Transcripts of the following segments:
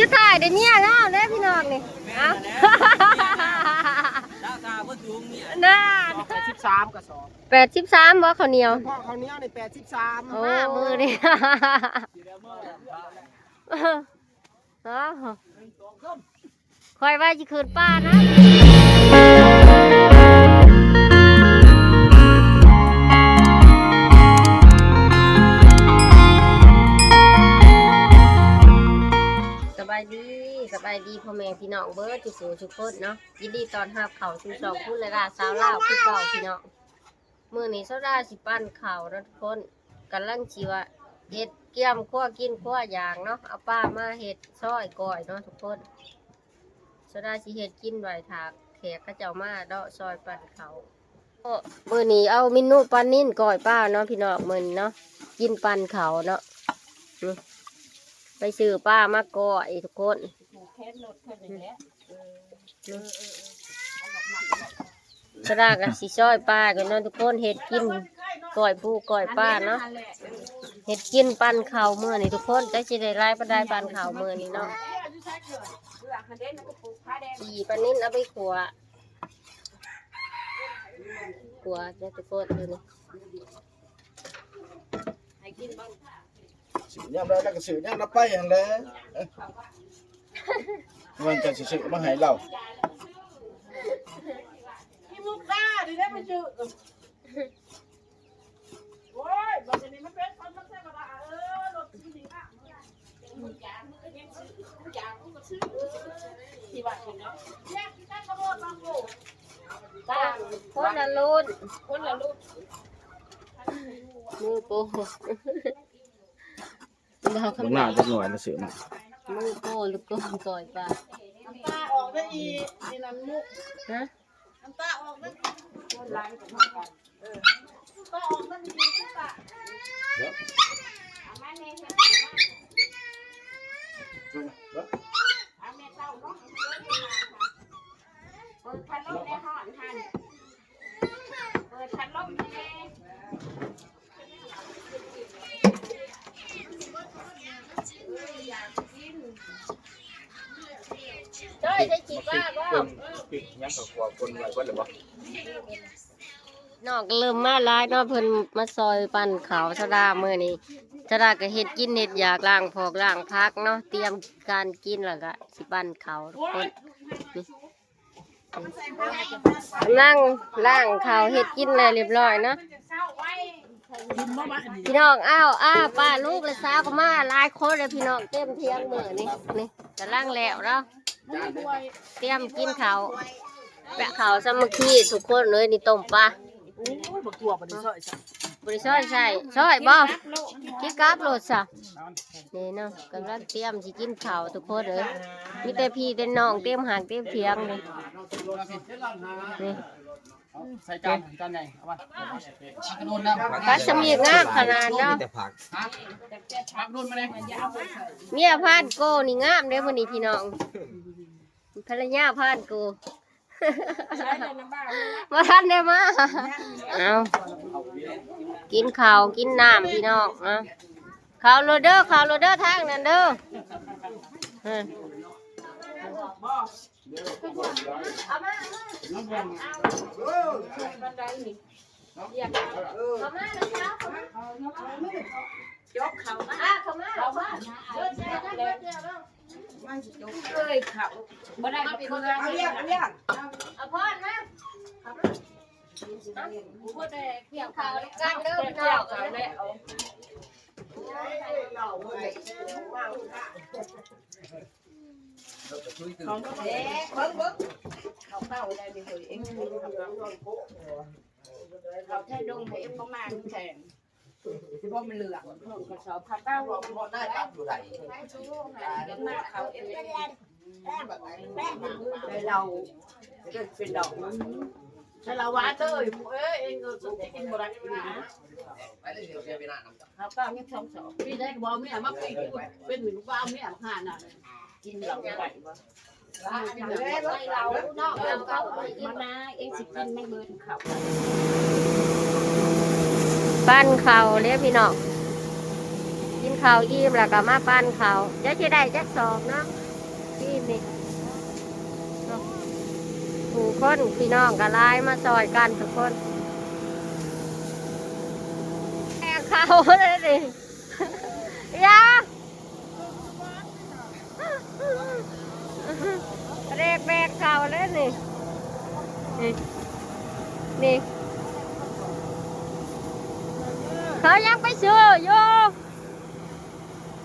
ສຸດທ້າຍໄດ້ເມຍແລ້ວເດ້ພີ່ນ້ອງນີ້. ເອົາ ລາຄາບໍ່ສູງເມຍ ນັ້ນ ແປດສິບສາມກະສອບ ແປດສິບສາມບໍ່ ເຂົ້າໜຽວ ເພາະເຂົ້າໜຽວນີ້ແປດສິບສາມ. ໂອ້ ມາມື້ນີ້ ເອົາ ຂ້ອຍວ່າຊິຂຶ້ນປ່ານະ. ສະບາຍດີ ສະບາຍດີພໍ່ແມ່ພີ່ນ້ອງເບິດທຸກຜູ້ທຸກຄົນເນາະ, ຍິນດີຕ້ອນຮັບເຂົ້າສູ່ຊ່ອງຄຸນລາດາສາວລາວຄືເກົ່າພີ່ນ້ອງ. ມື້ນີ້ສາວດາຊິປັ້ນເຂົ້າເນາະທຸກຄົນ, ກຳລັງຊິວ່າເຮັດກຽມຄົວກິນຄົວຢາກເນາະ, ເອົາປາມາເຮັດຊອຍກ້ອຍເນາະທຸກຄົນ. ສາວດາຊິເຮັດກິນໄວ້ຖ້າແຂກເຂົາເຈົ້າມາເນາະ, ຊອຍປັ້ນເຂົ້າ. ໂອ້ ມື້ນີ້ເອົາເມນູປານິນກ້ອຍປາເນາະພີ່ນ້ອງ, ມື້ນີ້ເນາະ ກິນປັ້ນເຂົ້າເນາະ. ອື ໄປຊື້ປາມາກ້ອຍທຸກຄົນ. ສາວດາກະຊິຊອຍປາກ່ອນເນາະທຸກຄົນ, ເຮັດກິນກ້ອຍປູກ້ອຍປາເນາະ, ເຮັດກິນປັ້ນເຂົ້າມື້ນີ້ທຸກຄົນ. ຈັກຊິໄດ້ຫຼາຍປານໃດປັ້ນເຂົ້າມື້ນີ້ເນາະ. ຈີ່ປານິນເອົາໄປຂົ້ວ ຂົ້ວເດີທຸກຄົນ. ເດີນີ້ ໃຫ້ກິນບໍ່? ຊື້ຍາມໃດລະກະຊື້ຍາມນັ້ນໄປຫັ້ນແຫຼະ, ມັນຈັ່ງຊິຊື້ມາໃຫ້ລາວ. ມີມຸກດາດີເດ້ໄປຊື້. ໂອ້ຍ ບັດນີ້ມັນເປັນຄົນມັນໃຊ້ບໍ່ໄດ້. ເອີ ລົດຊິໜີລະ ຕ່າງຄົນລະລຸ້ນ ຄົນລະລຸ້ນ. ມືໂປ້ ບໍ່ເຂົ້າ ບັກໜ້າຈັກໜ່ອຍລະຊື້ມາ. ມືໂປ້ ລູກໂກ້ ກ້ອຍປາ. ນ້ຳຕາອອກເດີອີ ອີນັ້ນມຸກ ຮະ? ນ້ຳຕາອອກເດີ. ເອີ ນ້ຳຕາອອກເດີອີ ນ້ຳຕາ. ເອົາແມ່ເຕົ້າເນາະ ເປີດພັດລົມໃນຮ້ອນຫັ້ນ ເປີດພັດລົມໃຫ້ແດ່. ຈ້ອຍ ໃສ່ຂີ້ປາບໍ່? ປິດຫຍັງກໍຂົວຄົນໄວ້ເບິດແລ້ວບໍ່? ນ້ອງກໍເລີ່ມມາຫຼາຍເນາະ, ເພິ່ນມາຊ່ອຍປັ້ນເຂົ້າສາວດາມື້ນີ້. ສາວດາກໍເຮັດກິນເຮັດຢາກ, ລ້າງພອກລ້າງຜັກເນາະ, ຕຽມການກິນ ແລ້ວກໍຊິປັ້ນເຂົ້າທຸກຄົນ. ນີ້ ກຳລັງລ້າງເຂົ້າເຮັດກິນແລ້ວລຽບລ້ອຍເນາະ ພີ່ນ້ອງ. ອ້າວ ອ້າ ປ້າລູກແລະສາວກໍມາຫຼາຍຄົນເລີຍພີ່ນ້ອງ, ເຕັມຖຽງມື້ນີ້. ນີ້ກຳລັງແລ້ວເນາະ, ຕຽມກິນເຂົ້າ ແປະເຂົ້າສາມັກຄີທຸກຄົນເລີຍ. ນີ້ຕົ້ມປາ. ໂອ້ຍ ບັກຖົ່ວບໍ່ໄດ້ຊອຍໃສ່ ບໍ່ໄດ້ຊອຍໃສ່. ຊອຍບໍ່? ກິນກັບໂລດຊະ. ນີ້ເນາະ ກຳລັງຕຽມຊິກິນເຂົ້າທຸກຄົນເອີຍ, ມີແຕ່ພີ່ແຕ່ນ້ອງເຕັມຫ້າງເຕັມຖຽງເລີຍ. ນີ້ ໃສ່ຈານ ຈານໃຫຍ່ ເອົາມາ. ຜັກສະໝີງາມຂະໜາດເນາະ. ມີແຕ່ຜັກ ຜັກດຸນມາແດ່. ເມຍພານໂກນີ້ງາມເດ້ມື້ນີ້ພີ່ນ້ອງ, ພັນລະຍາພານໂກ. ບໍ່ທັນໄດ້ມາ. ເອົາ ກິນເຂົ້າກິນນ້ຳພີ່ນ້ອງ. ເອົາ ເຂົ້າໂລດເດີ ເຂົ້າໂລດເດີ ທາງນັ້ນເດີ. ເອີ ເອົາມາ ເອົາມາ ເອົາມາ ເອົາມາ ເອົາມາ ຈົກເຂົ້າມາ ເຂົ້າມາ ເຂົ້າມາ. ມັນຊິຕົກເອີຍເຂົ້າ ບໍ່ໄດ້ເຄືອ. ເອົາພອນມາ ເອົາມາ ບໍ່ໄດ້ກ່ຽວເຂົ້ານຳກັນເດີພີ່ນ້ອງ. ເບິ່ງເບິ່ງ ເຂົ້າເຂົ້າໄດ້ເລີຍເຮີ້ຍ ເອັງເຂົ້າເຂົ້າ ເຂົ້າແທ້ດົງ ເອັງບໍ່ມາແຂງ. ບໍ່ແມ່ນເລື່ອງ ເພິ່ນກໍຊອບເຂົ້າເກົ່າ ບໍ່ໄດ້ປັບຢູ່ໃດ ມາເຂົ້າເອງ ໄປເລົ່າ ເປັນດອກ ສາລະວາເອີຍ ເອີຍ ເອງກໍກິນບໍ່ໄດ້ນະ. ເຂົ້າເກົ່າຍັງສອງຊອບ ປີໃດກໍບໍ່ເອົາເມຍມາປີ ເປັນຜູ້ບ່າວເມຍຫານະ. ກິນເຫຼົ້າໄປບໍ່? ເອົາເຫຼົ້າ ນ້ອງເອົາເຂົ້າມາກິນນະ ເອັງຊິກິນມັນເບີດເຂົ້າ. ປັ້ນເຂົ້າເດ້ພີ່ນ້ອງ, ກິນເຂົ້າອີ່ມແລ້ວກໍມາປັ້ນເຂົ້າ. ຈັກຊິໄດ້ຈັກສອບເນາະ. ນີ້ນີ້ เนาะ ผู้คนพี่น้องก็หลายมาซ่อยกันทุกคน แบกข้าวเลยนี่ อย่า แบก แบกข้าวเลยนี่ นี่ นี่ เขายังไปซื้ออยู่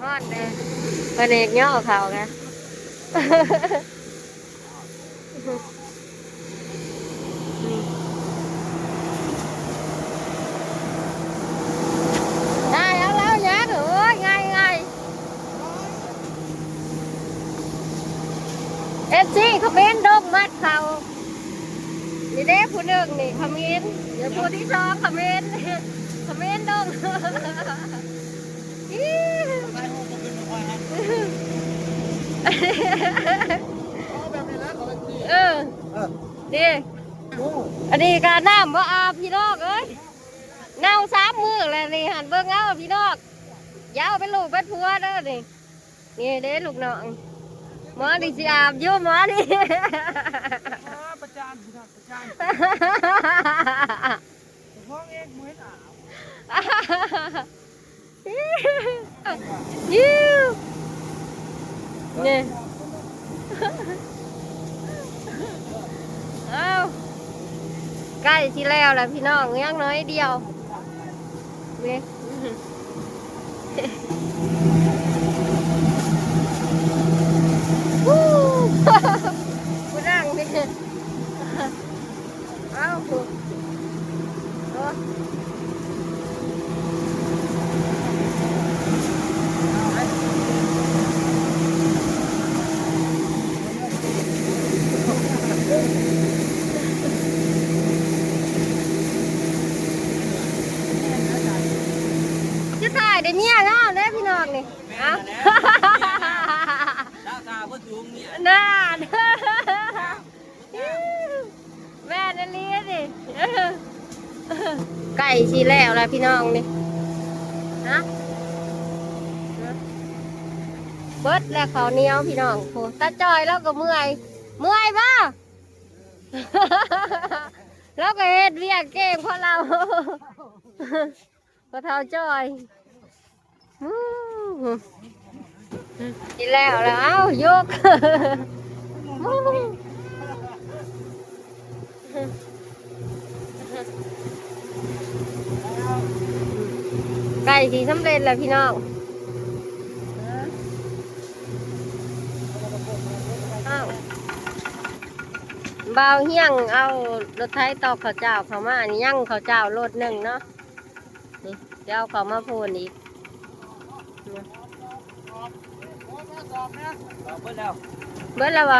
ฮ้อนแน่ พะแนกย่อข้าวกะ ได้เอาแล้วยัง โอ้ย ง่ายๆ เอฟซี คอมเมนต์ดงมัดข้าว นี่เด้ผู้หนึ่งนี่ คอมเมนต์ เดี๋ยวผู้ที่สอง คอมเมนต์ คอมเมนต์ดง เออ เออ นี่ โอ้ อันนี้ก็น้ำบ่อาบพี่น้องเอ้ย เน่าสามมื้อแล้วนี่ หั่นเบิ่งเอาพี่น้อง อย่าเอาเป็นลูกเป็นผัวเด้อนี่ นี่เด้ลูกน้อง หมอนี่สิอาบอยู่ หมอนี่ อ้า ประจานพี่น้อง ประจาน ห้องเองบ่เห็นอาบ ยิว นี่ เอ้า ใกล้สิแล้วแหละพี่น้อง ยังน้อยเดียว นี่ ฮู้ ผู้นั่งนี่ เอ้า โอ้ จะถ่ายได้เมียแล้วเด้อพี่น้องนี่ เอ้า ดาวตาบ่สูงเนี่ย นั่น แม่นอีหลีนี่ ใกล้สิแล้วล่ะพี่น้องนี่ ฮะ เบิดแล้วข้าวเหนียวพี่น้อง โอ้ ตาจ้อยลาวก็เมื่อย เมื่อยบ่ ลาวก็เฮ็ดเวียกเก่งเพราะลาว พ่อเฒ่าจ้อย ฮู้ กินแล้วแล้ว เอ้า ยก ฮู้ ใกล้สิสำเร็จแล้วพี่น้อง อ้าว บ่าวเฮียงเอารถไถตอกข้าวเจ้าเข้ามา นี่ยังข้าวเจ้ารถหนึ่งเนาะ นี่ เดี๋ยวเอาเข้ามาพู้นอีก เบิดแล้ว เบิดแล้วบ่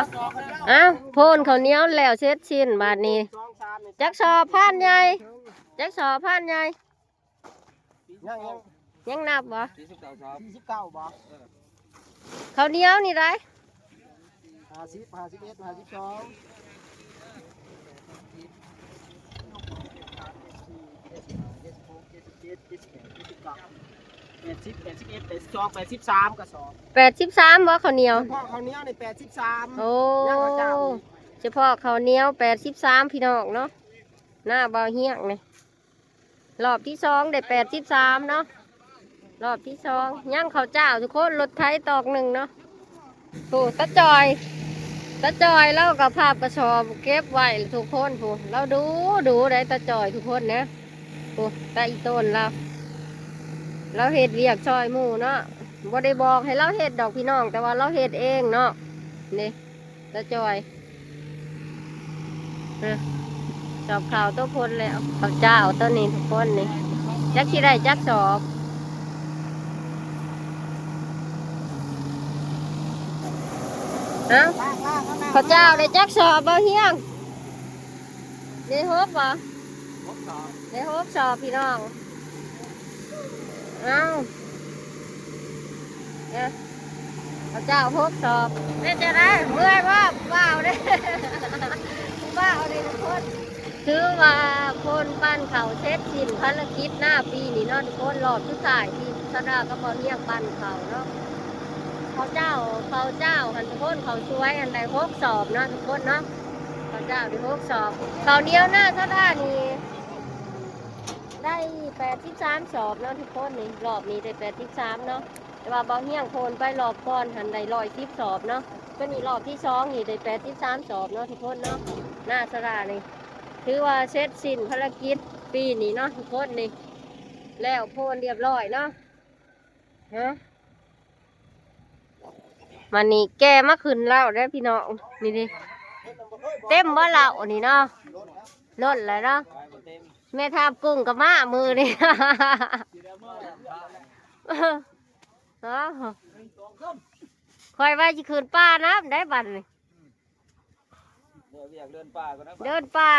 อ้าว โพนข้าวเหนียวแล้วเสร็จสิ้นบาดนี้ จักสอบพานใหญ่ จักสอบพานใหญ่ ยัง ยัง ยังนับบ่ สี่สิบเก้าสอบ สี่สิบเก้าบ่ ข้าวเหนียวนี่ได้ ห้าสิบ ห้าสิบเอ็ด ห้าสิบสอง เจ็ดสิบแปด เจ็ดสิบเก้า แปดสิบ แปดสิบเอ็ด แปดสิบสอง แปดสิบสามกระสอบ แปดสิบสามบ่ข้าวเหนียว เฉพาะข้าวเหนียวนี่แปดสิบสาม โอ้ ยังข้าวเจ้าอีก เฉพาะข้าวเหนียวแปดสิบสามพี่น้องเนาะ หน้าบ่าวเฮียงนี่ รอบที่สองได้แปดสิบสามเนาะ รอบที่สอง ยังข้าวเจ้าทุกคน รถไถตอกหนึ่งเนาะ โอ้ ตาจ้อย ตาจ้อยลาวก็พับกระสอบเก็บไว้ทุกคน โอ้ ลาวดู ดูได้ตาจ้อยทุกคนนะ โอ้ ตาอีต้นลาว ลาวเฮ็ดเวียกซ่อยหมู่เนาะ บ่ได้บอกให้ลาวเฮ็ดดอกพี่น้อง แต่ว่าลาวเฮ็ดเองเนาะ นี่ ตาจ้อย เออ สอบข้าวโตโพนแล้ว ข้าวเจ้าโตนี้ทุกคนนี่ จักสิได้จักสอบ เอ้า ข้าวเจ้าได้จักสอบบ่เฮียง ได้หกบ่ หกสอบ ได้หกสอบพี่น้อง เอ้า เอ้า ข้าวเจ้าหกสอบ เป็นจั่งใด เมื่อยบ่ ผู้บ่าวเด้ ผู้บ่าวเด้ทุกคน ถือว่าโพนปั่นข้าวเสร็จสิ้นภารกิจนาปีนี้เนาะทุกคน รอบสุดท้ายที่สาวดาวกับบ่าวเฮียงปั่นข้าวเนาะ ເຂົ້າເຈົ້າ ເຂົ້າເຈົ້າຫັ້ນທຸກຄົນ ເຂົ້າສວຍຫັ້ນໄດ້ຫົກສອບເນາະທຸກຄົນເນາະ ເຂົ້າເຈົ້າໄດ້ຫົກສອບ ເຂົ້າໜຽວນາສາລານີ້ໄດ້ແປດສິບສາມສອບເນາະທຸກຄົນ ນີ້ ລອບນີ້ໄດ້ແປດສິບສາມເນາະ ແຕ່ວ່າເບົາຮຽງໂພນໄປລອບກ່ອນຫັ້ນໄດ້ຮ້ອຍສິບສອບເນາະ ຕົວນີ້ລອບທີສອງນີ້ໄດ້ແປດສິບສາມສອບເນາະທຸກຄົນເນາະ ນາສາລານີ້ ຖືວ່າເສັດສິ້ນພາລະກິດປີນີ້ເນາະທຸກຄົນນີ້ ແລ້ວໂພນລຽບລ້ອຍເນາະ ຮະ ມານີ້ແກ່ມາຂຶ້ນເລົ້າເດ້ພີ່ນ້ອງ ນີ້ເດ້ ເຕັມບໍ່ເລົ້ານີ້ເນາະ ລົ້ນແລ້ວເນາະ ແມ່ທາບກຸ້ງກໍມາມື້ນີ້ ເນາະ ຂ້ອຍວ່າຊິຂຶ້ນປ່ານຳໄດ້ບັດນີ້ ເດີນປ່າ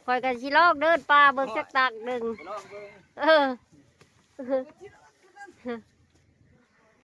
ຂ້ອຍກໍຊິລອງເດີນປ່າເບິ່ງຈັກຕັກໜຶ່ງ ເອີ.